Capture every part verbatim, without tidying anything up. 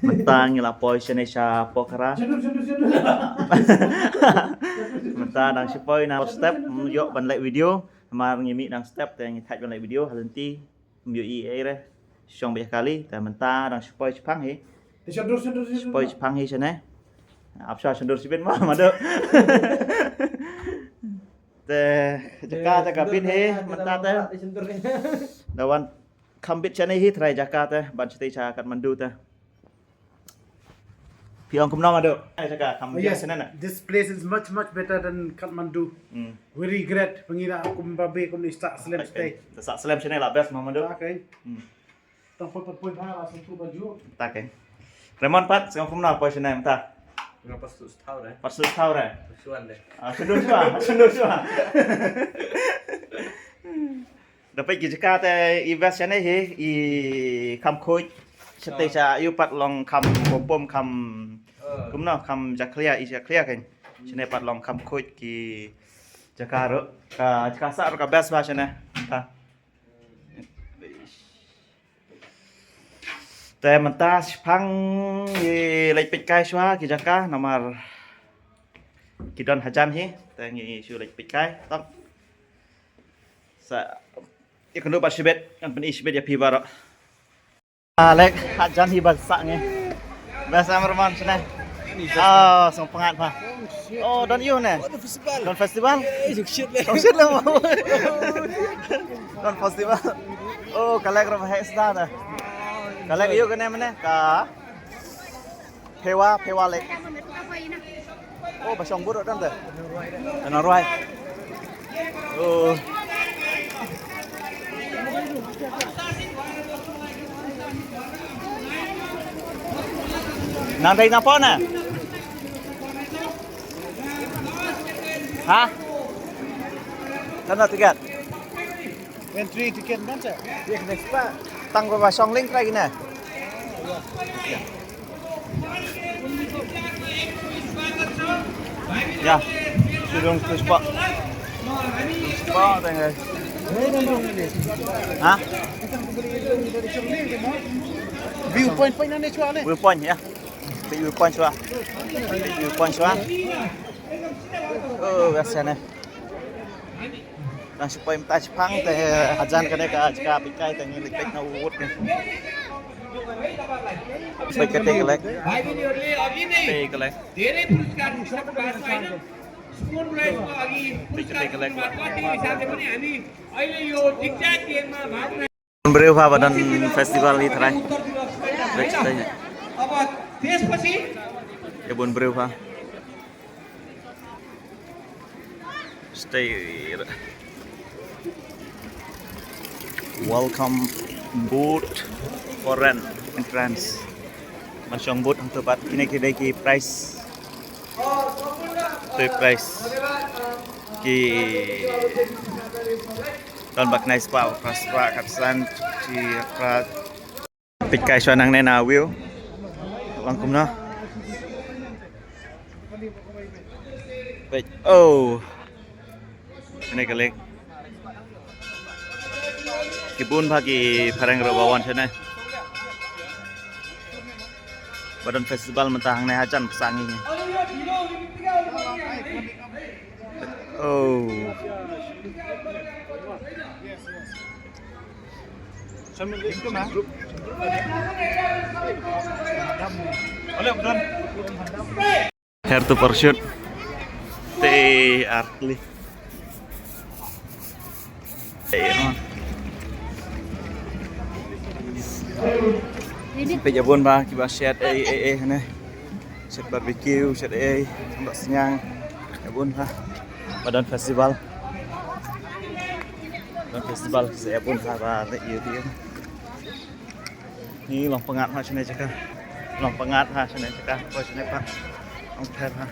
Mynta ngi la poi shane sha Pokhara. Mynta dang shu poi na step, ym ïoh ban leh video. Namar ngi mih dang step te ngi thait ban leh video ha lynti. Ym ïoh i ei re. Shong bad kali te mynta dang shu poi shipang hi. Shu poi shipang hi shane. Ap sha shu dur shibit ma madu. Te jaka te ka bit hi mynta te. Da wan kham bit shane hi trai jaka te ban shu tei sha Kathmandu te. Phi ong kumno madu? Ai jaka kham bit shane na. This place is much much better than Kathmandu. Hmm. Very great. Pengila kum babe kum ni sa slem stay. Sa slem shane la best ma madu. Okay. Hmm. Tang poi poi poi ba la satu baju. Ta ke. Raymond pat sngewbha kumno poi shane mynta. Nga pas tu setau re. Pas tu setau re. Suan de. Ah, shu dur shuwa, shu dur shuwa. Da peit ki jaka te i best shane hi i kham khuid. Shatei sha ïu pat long kham pom pom kham kumno kham jakhlia i jakhlia kan. Shane pat long kham khuid ki jaka ruh ka jaka sah ruh ka best ba shane. Ta. Te mynta shipang ngi leit peit kai shuwa ki jaka namar ki don hajan hi te ngi shu leit peit kai tang. Sa ïa kynduh bad shibit ngan pyni shibit ïa phi baroh. Ah, lek hajan hi ba sah ngi. Best Amar man shane. Ah, song pengat pa. Oh, don ïu ne. Don festival. Don festival. Don festival. Oh, ka lek ruh ba heh sda ta. Ka lek ïu kane mane ka Phewa, Phewa Lake. Oh, ba shong bud ruh don te. Nang rwai. Oh. Nang dei nang pon na? Ha? Nang tiket. Entry ticket ngan sa. Tang ba shong ling trai kine. Ya. Shu dong tu spot. Spot tang ai. Ha? View point point nane chwa ne. View point ya. View point chwa. View point chwa. Oh, biasa ne. Nang shu poi mynta shipang te hajan kane ka jaka peit kai te ngi leit peit na u wut ne. Peit kate ka lek. Te ka lek. धेरै पुरस्कार जित्नको भएको छ, होइन? स्पोर्ट राइट्समा अघि पुरस्कार जित्नुभएको छ, त्यही हिसाबले पनि हामी अहिले यो जिक्जाक गेममा भाग Bun briew ha ba don festival hi trai. Peit te. अब त्यसपछि Ïa bun briew ha. Stay. Welcome boat foreign entrance. Ban shong boat hangto pat kine ki dei ki prize. Te prize ki don ba khnai spah, phra spah, khatsan, shi, phra. Peit kai shuwa nangne na view. Long kumno. Peit. Oh. Kane ka lake. Ki bun bha ki phareng ruh ba wan shane. Ba don festival mynta hangne hajan ba sah ngi. Oh. Her tu parachute. Te artli. Te, ha. Peit ïa bun ba kiba shet ei ei ei ne. Shet barbecue, shet ei, ba sniang. Ïa bun ba. Ba don festival. Don festival, ïa bun ba ba ïa ïa. Ni long pyngngad ha shane jaka. Long pyngngad ha shane jaka. Ko shane pa. Long pher ha.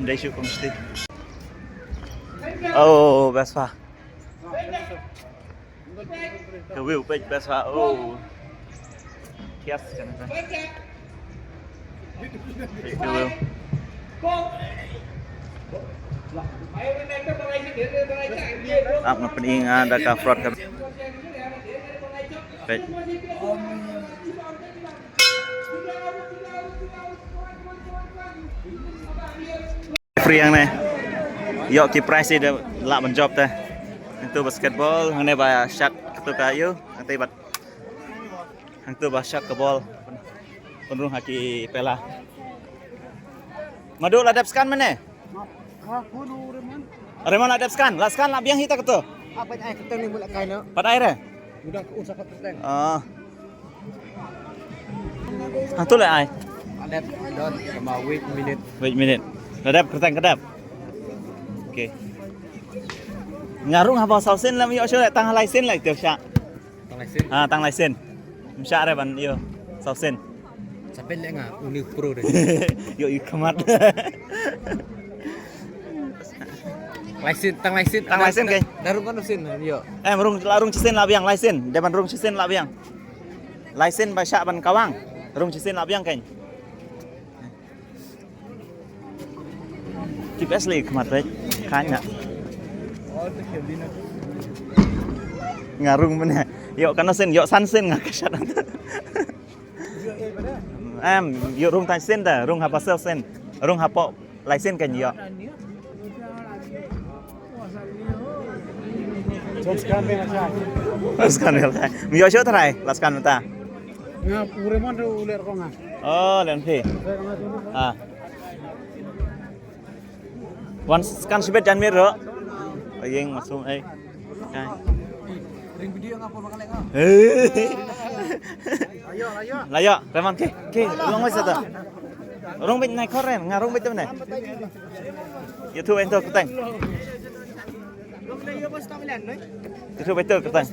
Ndai shu kong sti. Oh, best pa. Ka view peit best pa. Oh. Thias shane pa. Peit ka view. Ap nga pyni nga da ka front ka. Peit. Free hangne. Ïoh ki prize da lah ban jop te. Hangtu basketball, hangne ba shot katu ka ïoh, hangtu ba, hangtu ba shot ka ball. Pynrung ha ki pela. Madu la dep scan mynne? Raymond la dep scan, la scan la biang hi ta katu. Apa ai kata ni mula kaina? Pat ai re. Udah ku usah kata. Ah. Hangtu le ai. Adat don sama wait minute. Wait minute. Kedap, kreteng kedap. Okay. Nga rung haba saw sien lam ïoh shuh le tang lai sien lai tip sha. Tang lai sien. Ha, tang lai sien. Msha re ban ïoh saw sien. Saben le nga uni pro de. Ïoh i khmat. Lai sien, tang lai sien. Tang lai sien ke? Dah rung kan sien ïoh. Eh, rung la rung sien la biang lai sien. Deban rung sien la biang. Lai sien ba shah ban kawang. Rung shisien la biang kein. Keep asli khmat bek. Khanya. Nga rung mene. Ïoh kano sien, ïoh san sien nga ka shot. Em, ïoh rung tan sien da, rung haba sel sien. Rung hapoh lai sien kein ïoh. Scan bel. Scan bel. Mi ïoh shuh trai, la scan mynta. Nga u Raymond u ler ko nga. Oh, len phi. Ah. Wan scan shibit jan mir ro. Ayeng masum ai. Kai. Ring video nga pun makan lek nga. Hei. Ayo, ayo. Layo, Raymond ke. Ke, long wes ata. Rung bit nai koren, nga rung bit tu nai. YouTube ento kutang. YouTube ento kutang.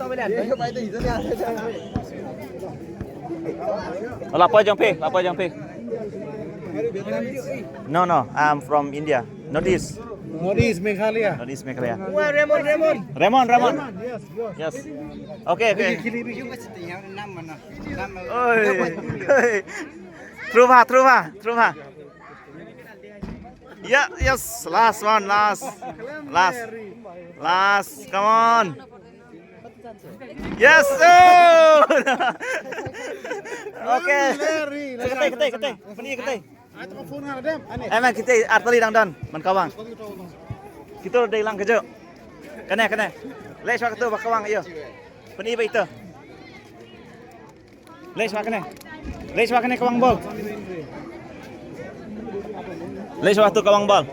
Ola poi jong phi, la poi jong phi. No, no, I'm from India. Northeast. Northeast Meghalaya. Northeast Meghalaya. Wah, Raymond, Raymond. Raymond, Raymond. Yes, yes. Yes. Okay, okay. Oi. Oi. Through ba, through ba, through ba. Yeah, yes, last one, last. Last. Last, come on. Yes. Oh! Okay. Kete, kete, kete. Mani kete. Ai, tang phone nga dem. Ani. Eh, man, kete artylli dang don. Man kawang. Kito dei lang kejo. Kane, kane. Leh shwa kito ba kawang iyo. Pynïa ba ito. Leh shwa kane. Leh shwa kane kawang bol. Leh shwa tu kawang bol.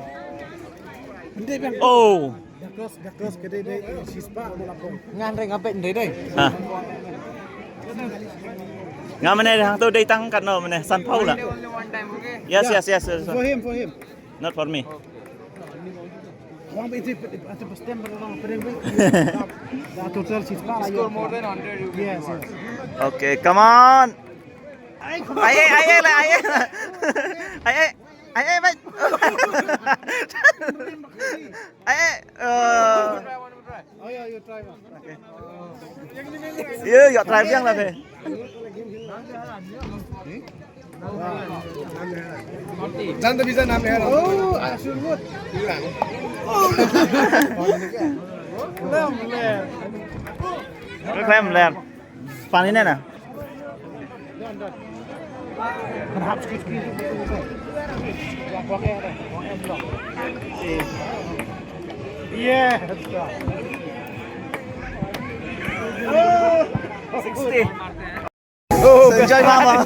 Oh. Dakos, dakos ke dei dei shispah mo lapong. Ngan re ngabet dei dei. Ha. Nga mane hang tu dei tang kat no mane san pau la. Yes, yes, yes, yes. For him, for him. Not for me. Wang ba iti ati pastem ba wang pedeng ba. Da total shispah la. Score more than hundred. Yes, yes. Okay, come on. Ai, ai, ai, ai, ai, ai, ai, mate. Ai, ai, uh, Oh, yeah, you try one. Okay. Yeah, you try biang lah, eh. Jan to bisa nam ya. Oh, asyik good. Lam le. Lam le. Pani ne na. Yes. Sixty. Oh, enjoy mama.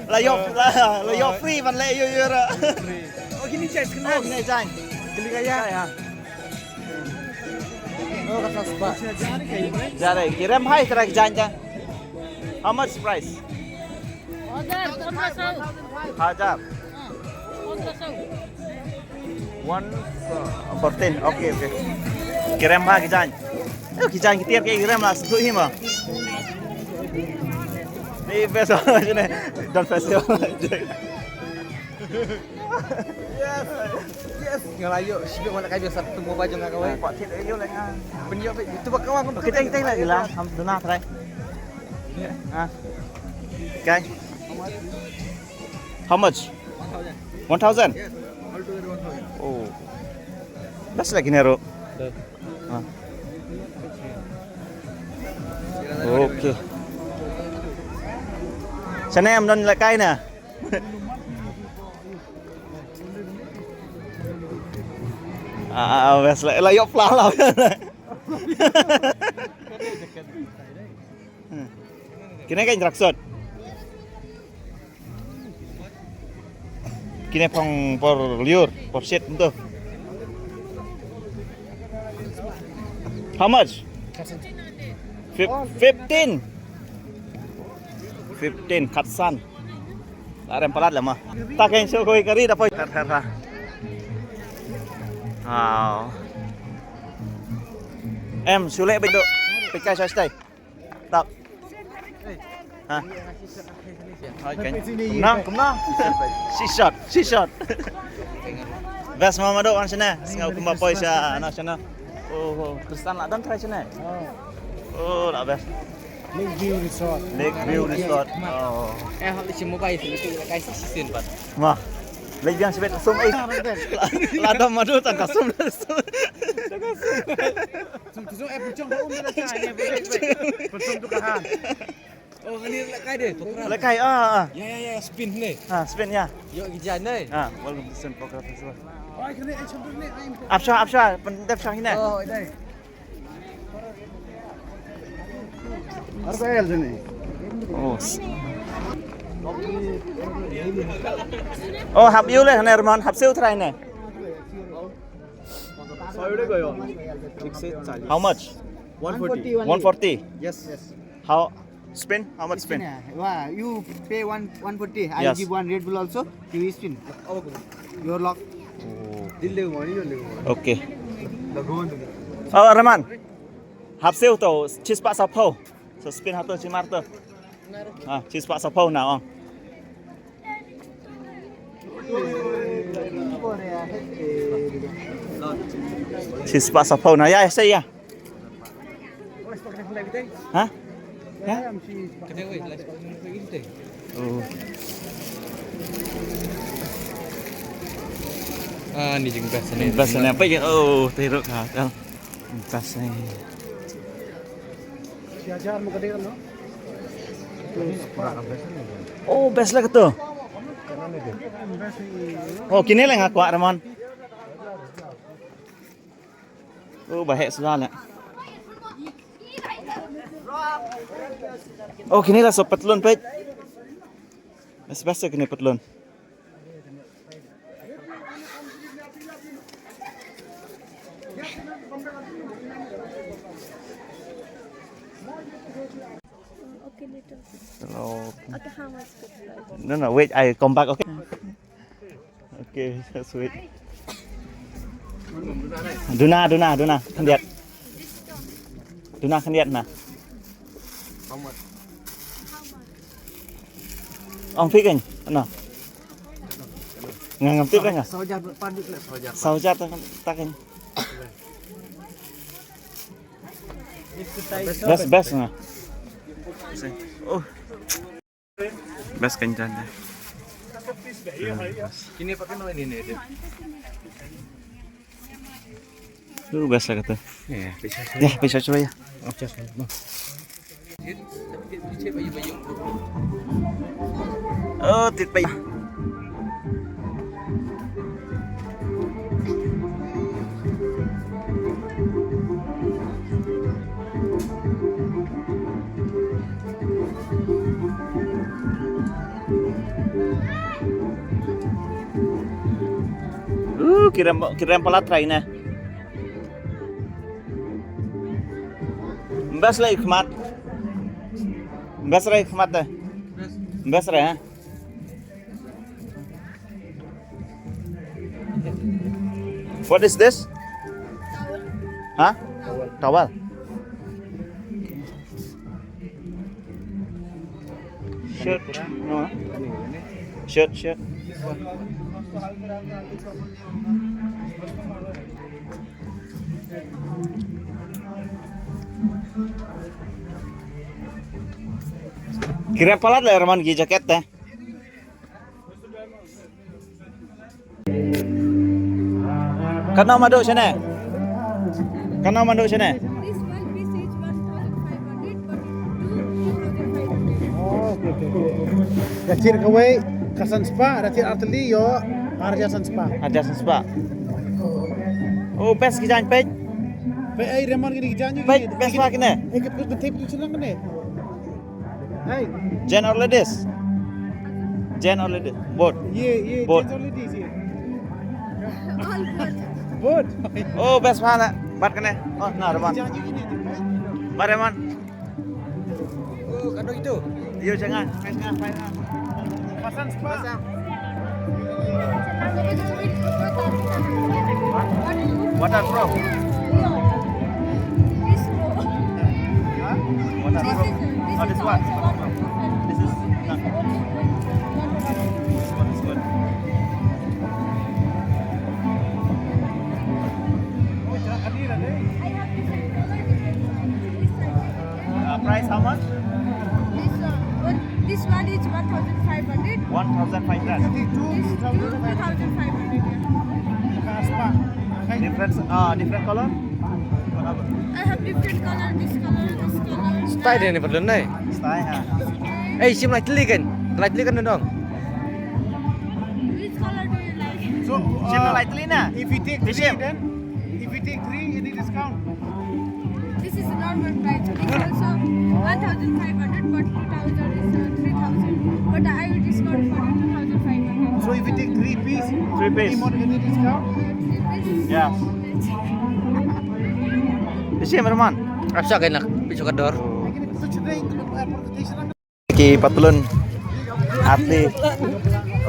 La yok, la, la yok free ban le yo yo ra. Oh, kini chance kena. Oh, kini chance. Kini kaya. Oh, kata sebab. Jare, ki rem hai tara ki jan jan. How much price? Hajar, pondro saw. Hajar. Ah, pondro saw. One, uh, fourteen. Okay, okay. Ki rem ha ki jan. Eh, ki jan ki tiar ki rem la sduk hi ma. Ni best sini. Don festival. Yes. Yes. Nga la ïoh, sibuk wala kai biasa tu mo baju nga kawai. Pak kit ayo lek nga. Pynïoh bit tu bak kawang. Kita kita lagi lah. Ham duna try. Ha. Okay. How much? One thousand. Yes. Altogether one thousand. Oh. Best lagi nero. Ha. Okay. Kane em don lehkai na. Ah, ah, ah, best la, la yok pla la. Kine kan traksot. Kine phong por liur, por shit tu. How much? Fif-, fifteen. Fifteen, khatsan. La rem palat la ma. Ta kan shu koi kari da poi. Har, har, har. Wow. Em, shu leh beit do. Peit kai sha stai. Tap. Ha. Hai kan. Kumno, kumno. Shi shot, shi shot. Best ma mado wan shane. Sngew kumba poi sha na shane. Oh, oh, Kristan la don try shane. Oh, la best. Lake View Resort. Lake View Resort. Oh. Eh, hap leit sha mobile sha leit kai sha shisien pat. Ma. Leit biang shibit sum eh. La dam madu tang ka sum. Sum tu sum eh pun chong ka um da chai ne. Pun sum tu ka han. Oh, kani lehkai de, pokra. Lehkai, ah, ah. Ya, ya, ya, spin ne. Ah, spin ya. Yo, ki jan ne. Ah, welcome to Sun Pokra Festival. Oi, kani ai chum ne ai. Apsha, apsha, pun dep sha hine. Oh, dai. Oh. Oh, hap yu le ne, Arman, hap seu try ne. How much? One forty. One forty? Yes. Yes. How? Spin? How much spin? Yeah. Wow, you pay one, one forty. I'll give one Red Bull also. You spin. Your luck. Oh. Okay. Oh, Rahman. Hap siew to, chispah saphew. So spin hato chimar to. Ah, chispah saphew na ong. Chispah saphew na ya, ya, ya. Ha? Ha? Oh. Ah, ni jingbas ni. Bas ni apa ya? Oh, teruk ha. Bas ni. Oh, best lah ketu. Oh, kini lah ngak kuat Rahman. Oh, bahek sudah lah. Oh, kini lah so petlun pet. Best best kini petlun. Okay, little. Hello. Okay, how much? No, no, wait, I come back, okay? Okay, just wait. Duna, duna, duna, khyndiat. Duna khyndiat na. Ong phi kan? No. Nga ngam tip kan nga? Saw hajar pan dik na, saw hajar. Saw hajar ta kan, ta kan. Best, best nga. Oh. Best kan jan. Kini pakai no ini ni. Lu best lah kata. Ya, pisa. Ya, pisa cuba ya. Oh, tit pai. Uh, kiram, kiram palat try na. Best lah khmat. Best lah khmat dah. Best lah, ha? What is this? Huh? Towel. Shirt. No, huh? Shirt, shirt. Kiram palat lah Rahman ki jacket te. Katno mado shane? Katno mado shane? This one piece each one thousand five hundred, but two, two thousand five hundred. Oh, okay. Da tiar kawei ka san spah, da tiar artylli ïoh ar hajar san spah. Ar hajar san spah. Oh, best ki jaiñ peit. Peit ei Raymond kine ki jaiñ. Peit, best ba kine. Ei ka peit peit tu senang kine. Hey. Gents or ladies? Gents or ladies? Both. Ye, ye, both. Gents or ladies ye. All both. Both. Oh, best ba na. Bat kane. Oh, na Raymond. Jaiñ kine. Bat Raymond. Oh, kado itu. Yo, jangan. Jangan, jangan. Pasang spah. Pasang. What are from? Huh? What are from? Oh, this one. This is not. This one is good. Uh, price how much? This one, one, this one is one thousand five hundred. One thousand five hundred. This two, two thousand five hundred, yeah. Different, uh, different color? What other? I have different color, this color, this color. Style dia ni perlu nai. Style, ha. Eh, sim lai teli kan? Lai teli kan dong. Which color do you like? So, sim uh, lai teli na. If we take three, then if we take three, any discount? This is a normal price. It's also one thousand five hundred, but two thousand is, uh, three thousand. But I will discount for you two thousand five hundred. So if you take three piece, three piece, any more, any discount? Uh, three piece? Yeah. Isi merman. Asa kena pisu kador. Ki patlun. Atli.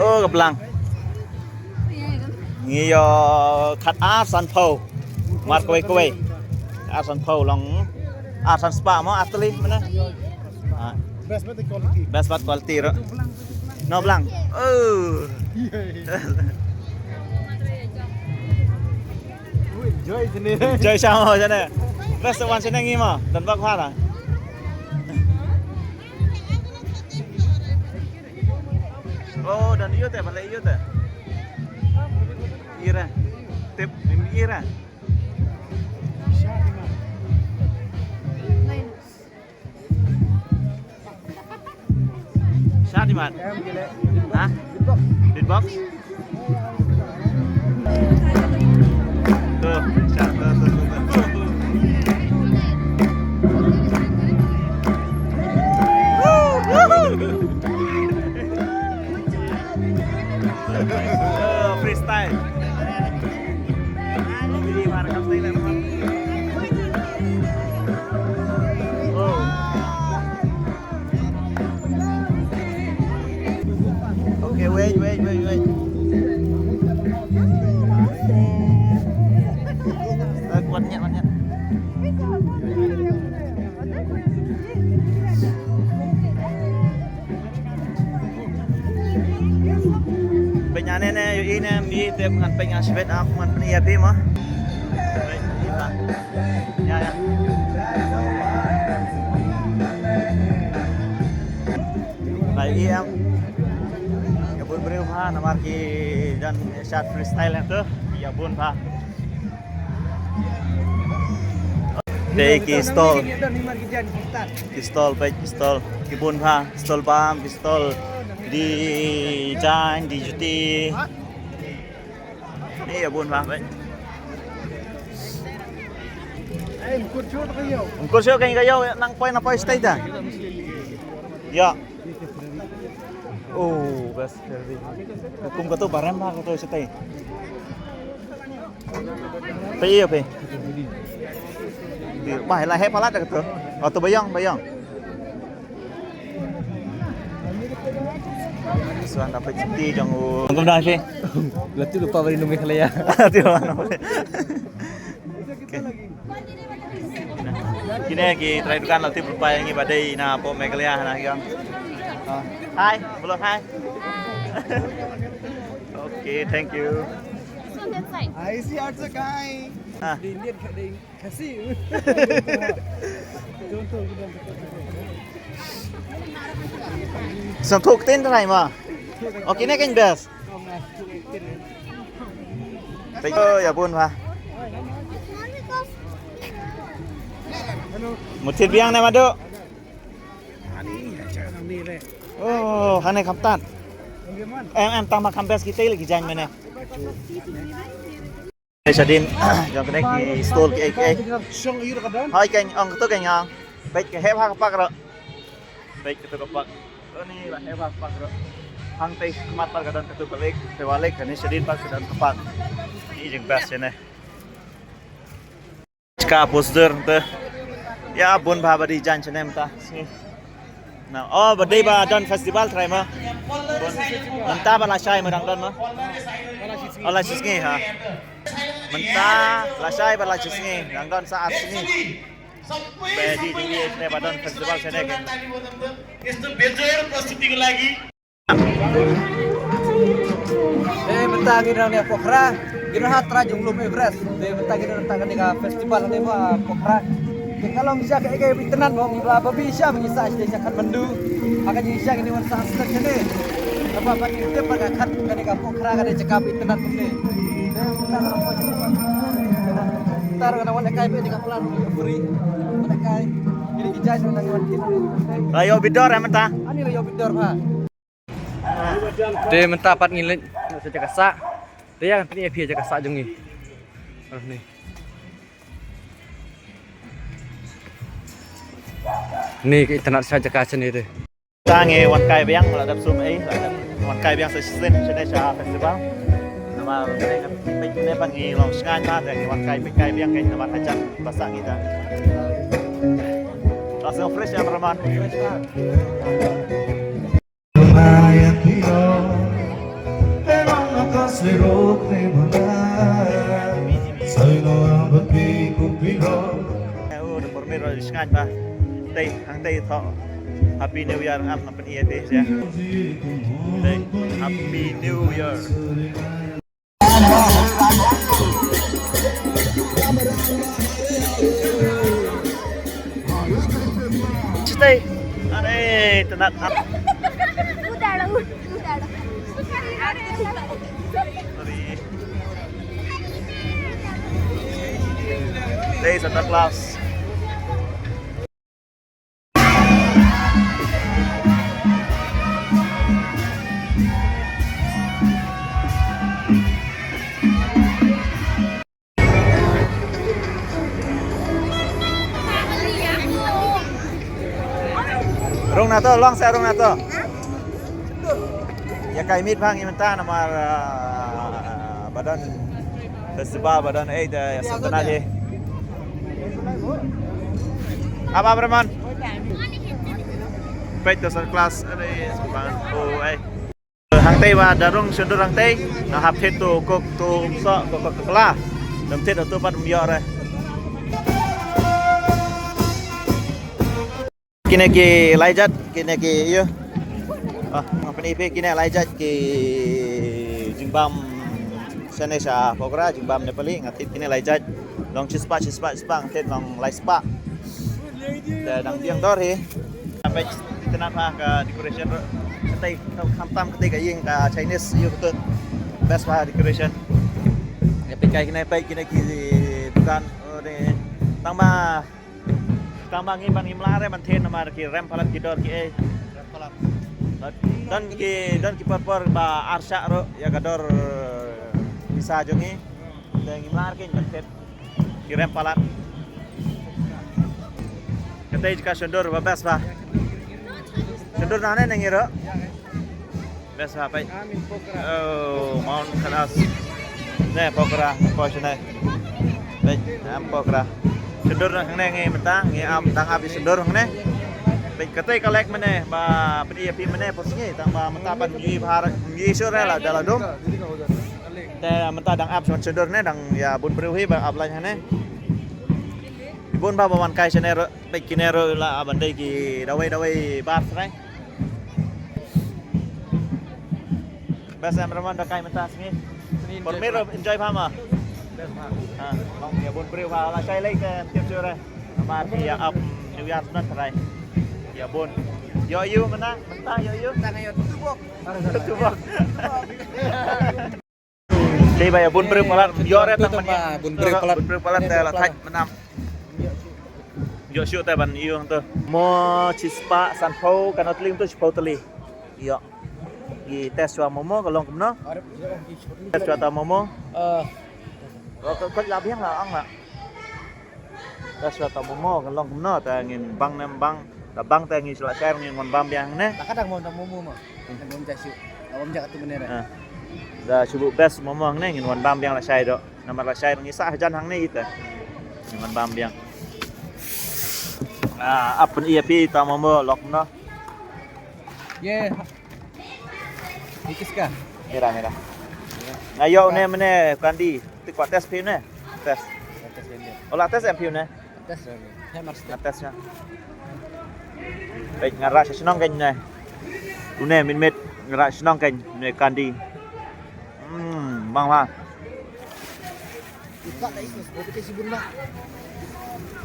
Oh, ka blang. Ngi ïoh khat ar san phew. Mar kawei kawei. Ar san phew long. Ar san spah mo atli mana? Ah. Best bad quality. Best bad quality ro. No blang. Oh. Joy sini. Joy sama sana. Best wan sini ngi mo. Dan bak hara. Oh, dan iyo te, bale iyo te. Ira. Tip, ira. Shah di man. Ha? Beatbox. Tuh, shah, tuh, tuh, tuh, tuh. Oh, freestyle. Okay, wait, wait, wait, wait. Eh, kuat niat, kuat niat. Peit ane ne, ïohi ne, ïohi te ngan peit ngan shibit ap ngan pyni ïa phi mo. Ïa, ïa. Ba ïohi em. Ïa bun briew ha namar ki don shad freestyle ïa to. Ïa bun ba. Dei ki stall. Ki stall, peit ki stall. Ki bun bha, ki stall bam, ki stall design, di juti. Ni ïa bun bha, peit. Ngkur shuh ka ïew, nang poi na poi stage da. Ïa. Oh, best. Kum kato barem ba kato shatai. Phi ïa phi. Ba la heh palat kato. Oh, to ba ïong, ba ïong. Suan da phi ti jong u. Kum da phi. Lati lupa bari numi khalaya. Lati lupa numi. Okay. Kine ki trai dukan la tip rupa ïa ngi ba dei na pop Meghalaya na ki ong. Ah. Hi, belum hi. Okay, thank you. This one that side. I see also guy. Ah. The Indian, the Khasi. Don't talk, don't talk. Sam thok ten trai ma. Okay, ne kan best. Thank you, ïa bun bha. Muthit biang ne madu. Ani, ya, jangan ni re. Oh, hane kham tan. Em em tang ma kham best kita lagi jan mene. Shadin, jong kane ki stall ki ai ki ai. Hai kan ong tu kan yang. Baik ke hep ha ka pak ro. Baik ke tu ka pak. Ni lah hep ha ka pak ro. Hang tei mat par ka don ka tu ka lek, te wa lek kan ni shadin par ka don ka pak. Ni jing best ne. Ka poster te. Ya bun bha ba di jan chene mynta. Na, oh, ba dei ba don festival trai ma. Mynta ba la shai ma dang don ma. Oh, la shi sngi ha. Mynta la shai ba la shi sngi dang don sa ar sngi. Ba di di ne ba don festival sene ke. यस्तो बेजोड प्रस्तुतिको लागि। Eh, mynta ngi nang ne Pokhara, ngi nang ha trai jong lum Everest. Eh, mynta ngi nang tang ne ka festival ne ba Pokhara. Te ka long sha ka ege internet mo ngi ba ba bi sha ngi sa sha Kathmandu. Aka ngi sha ngi wan sa stek ne. Apa ba ngi te pa ka khat ka ne ka Pokhara ka ne jaka internet ne. Eh, mynta ngi tar ka na wan kai pe ne ka plan free. Wan kai. Ini ki jai nang wan kin. Rayo bidor eh mynta. Ani rayo bidor ha. Te mynta pat ngi leit sa jaka sah. Te ïa ngan pyni ïa phi jaka sah jong ngi. Ni. Ni ka internet sha jaka sini te. Ta ngi wan kai biang la dap sum ei, la dap wan kai biang sa shisien sini sha festival. Namar ne ne pan ngi long sngan ta ngi wan kai kai biang kai namar hajan basa ngi ta. Langsung fresh ya, Praman. Happy New Year. Happy New Year. Stay. Are, tenat. Udah ada, udah ada. Stay, Santa Claus. Rung na to, long sa rung na to. Ïa kai mit bang ïa mynta namar ba don festival ba don ei da ïa santana hi. Apa Breman? Peit to Santa Claus ei santana. Oh ei. Hangtei ba da rung shondur hangtei. Na hap thied to kok to umsoh to kok to kla. Dam thied to pat um ïoh re. Kine ki laijat, kine ki ïa. Ah, nga pyni phi kine laijat ki jingbam shane sha Pokhara, jingbam Nepali, nga thied kine laijat. Long shispah, shispah, shispah, nga thied long laispah. Te dang biang dor hi. Peit itynnad ha ka decoration ruh. Katei, khamtam katei ka ïing ka Chinese ïa katei. Best bha decoration. Ïa peit kai kine, peit kine ki dukan. Oh, de. Tang ba Tang ba ngi ban ngim lah re ban thied namar ki rem palat ki dor ki ei. Rem palat. Don ki, don ki por por ba ar shah ruh ïa ka dor pisa jong ngi. Te ngim lah re ban thied ki rem palat. Katei ka shondur ba best ba. Shondur na ne ne ngi ruh. Best ha peit. Oh, Mount Kailash. Ne Pokhara, ko shane. Peit, am Pokhara. Shondur na hangne ngi mynta, ngi am dang ap shondur hangne. Peit katei ka lek mynne, ba pyni ïa phi mynne pos ngi, tang ba mynta ban ngi bhar, ngi shur la da la dum. Te mynta dang ap shon shondur ne, dang ïa bun briew hi ba ap lain hangne. Bun ba ba wan kai shane ruh, peit kine ruh la ban dei ki dawai dawai bar shane. Best em Raman da kai mynta sngi. Por mir enjoy bha ma. Best bha. Ha, long ïa bun briew bha la shai lei te tip sure. Namar ki ïa ap New Year nan trai. Ïa bun. Ïoh ïu mynta, mynta ïoh ïu. Tang ïoh tu bok. Tu bok. Te ba ïa bun briew palat, ïoh re tang ban ïa. Bun briew palat. Bun briew palat te la thait mynam. Ïoh shuh te ban ïoh hangto. Mo shispah sanphew, kano tling to shiphew tylli. Ïoh. Ngi test shuwa momo ka long kumno? Test shuwa ta momo. Ko ko la biang la ang la. Test shuwa ta momo ka long kumno ta ngin bang ne bang. Ta bang ta ngin shu la shai ngin wan bam biang ne. La ka dang mo ta momo ma. Dang bam ja shu. La bam ja ka tu mene re. Da shu best momo ne ngin wan bam biang la shai do. Namar la shai ngi sa hajan hangne ita. Ngin wan bam biang. Ah, ap pyn-i ïa phi ta momo long kumno. Ye. Ni kiska? Mira, mira. Nga ïoh ne mene kandi. Tik kwah test phi ne? Test. Test phi ne? Ola test em phi ne? Test ne. He mar Nga test ne. Baik nga rah shnong kan ne. Une min mit nga rah shnong kan ne kandi. Hmm, bang lah.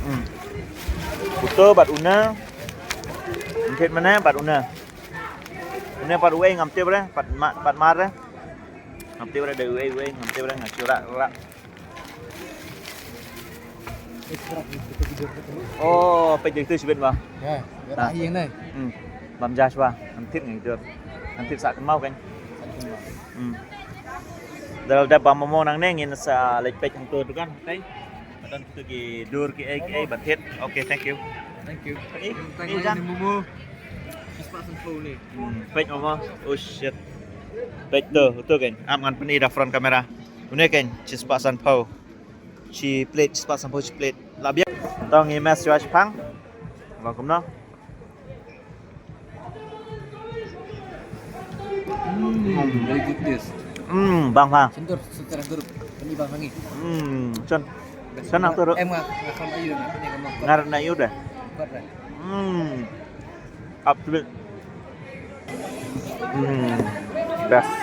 Hmm. Uto bad una. Mungkin mana bad una. Una bad uei ngam tip re, bad ma-, bad mar re. Ngam tip re da uei uei ngam tip re nga shu rah rah. Oh, peit dei tu shibit ba. Ya, ya. Hmm. Bam ja shwa, ngam tip ngi dur. Ngam tip sa kynmaw kan. Hmm. Dal da bam mo nang ne ngin sa leit peit hangto dukan. Thank. Don tu ki dur ki ei ki ei ba thied. Okay, thank you. Thank you. Ni, ni jan. Momo. Shispah sanphew ni. Hmm, peit momo. Oh shit. Peit tu, tu kan. Am ngan pyni da front camera. Une kan shispah sanphew. Shi plate, shispah sanphew shi plate. La biang. Tang ngi mes shwa shipang. Long kumno. Hmm, very good taste. Hmm, bang ha. Sendur, sendur group. Ini bang hangi. Hmm, sen. Sen nang turun. Em nga, nga kam ayu na, ini kamu. Ngar na ayu dah. Kuat dah. Hmm. Absolute. Hmm. Best.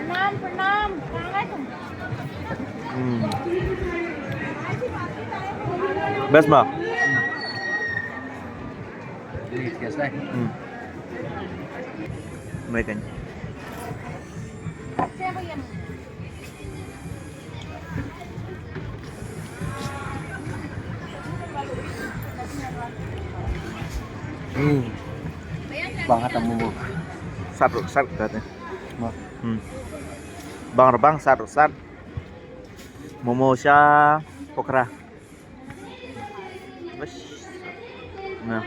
प्रणाम, प्रणाम। कहाँ गए तुम? Hmm. Best ba? Hmm. Mai kan. Hmm. Bang hata momo. Sat ruk sat kata. Hmm. Bang rebang sat ruk sat. Momo sha pokra. Bas. Nah.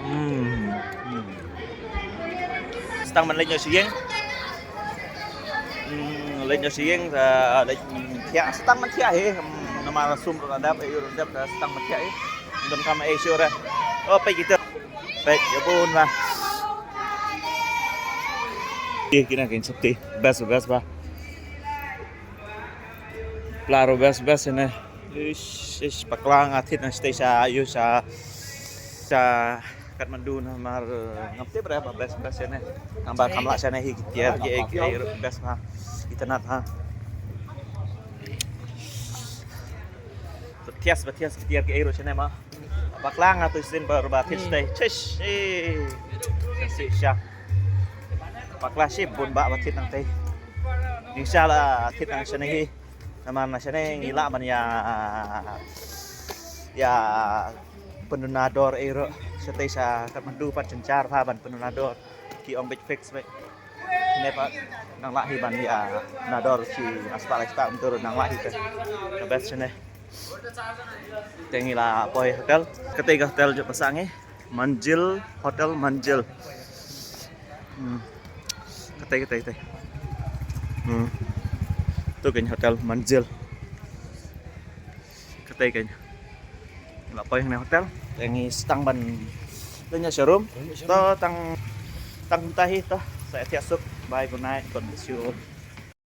Hmm. Hmm. Stang man leit noh sha ïing. Hmm, leit noh sha ïing, leit thiah, stang man thiah hi. Hmm, namar sum ruh la dep, ïa ruh dep, stang man thiah hi. Don kam ei sure. Oh, peit kita. Peit, ïa bun ba. Ïa kine kan sopti. Best, best ba. Pla ruh best best ne. Ish, ish, bakla nga thied nang shatei sha, ïa sha, sha Kathmandu namar ngam tip re ba best best ne. Namar kam lah shane hi ki tiar ki ei ki ei ruh best ha. Itynnad ha. Ba thias ba thias ki tiar ki ei ruh shane ma. Bakla nga tu sien ba ba thied shatei. Chish. Eh. Shisha. Bakla shibun ba ba thied nangtei. Ning sha la thied nang shane hi. Namar na shane ngi lah ban ïa, ïa pynduna dor ei ruh. Shatei sha Kathmandu pat jynjar bha ban pynduna dor. Ki ong beit fix beit. Ne pat nang lah hi ban ïa na dor shi aspa lai sta mynta ruh nang lah hi te. The best shane. Te ngi la poi hotel. Kata ka hotel jong ba sah ngi. Manjil, Hotel Manjil. Hmm. Kata, kata, kata. Hmm. Tu kan Hotel Manjil. Kata kan. La poi hangne hotel. Te ngi sdang ban leit noh sha room. To tang, tang kumta hi to. Sa ïa thiah suk. Bye, good night. God bless you all.